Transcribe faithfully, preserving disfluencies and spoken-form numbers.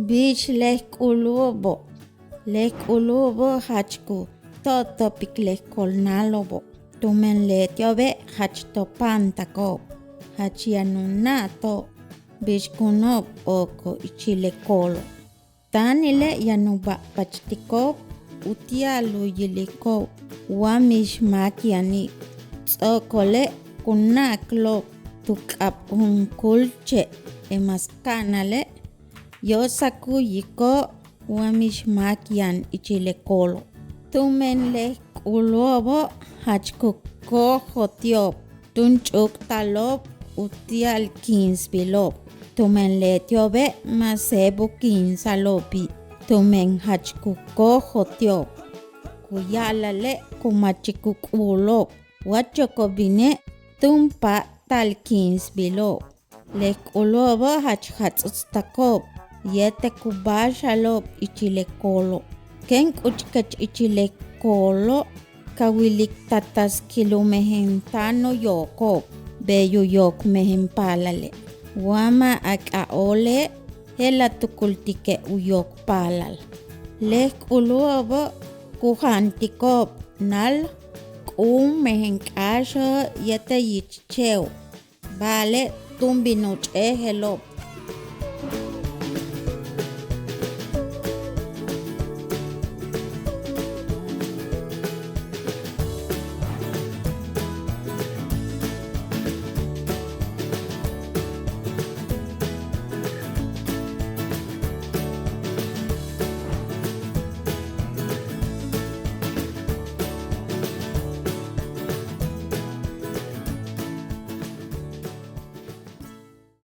Bix le k k'uulúubo'. Le k k'uulúubo' jach ku to'otopik le k koolnáalo'obo', tumen leti'obe' jach to páantako'ob, jach yaan u na'ato'ob bix kuno'ob ooko' ichil le koolo'. Táanile' yaan u ba'pachtiko'ob uti'al u yiliko'ob wa mix máak yaani'. Ts'o'okole' ku na'aklo'ob tu k'ab junkúul che' e mas ka'anale' yo'osal ku yiliko'ob wa mix máak yaan ichil le koolo'. Tumen le k k'uulúubo' jach ku kóojoti'ob túun ch'uuktalo'ob uti'al ki'insbilo'ob, tumen leti'obe' ma' séeb u ki'insalo'obi', tumen jach ku kóojoti'ob. Ku ya'ala'ale' ku machik u k'uulo'ob wa chokol bine' túun pa'ata'al ki'insbilo'ob. Le k k'uulúubo' jach jats'utstako'ob yéetel ku báaxalo'ob ichil le koolo'. Kéen k'uchkech ichil le koolo' ka wilik taas kil u mejen táan u yooko'ob bey u yook mejen paalale'. Wa ma' a k'aj óole' je'el a tukultike' u yook paalal. Le k k'uulúubo' ku jaantiko'ob nalj, k'uum, mejen k'áaxo'ob yéetel yich che'o'. Ba'ale' túun bin u ch'éejelo'ob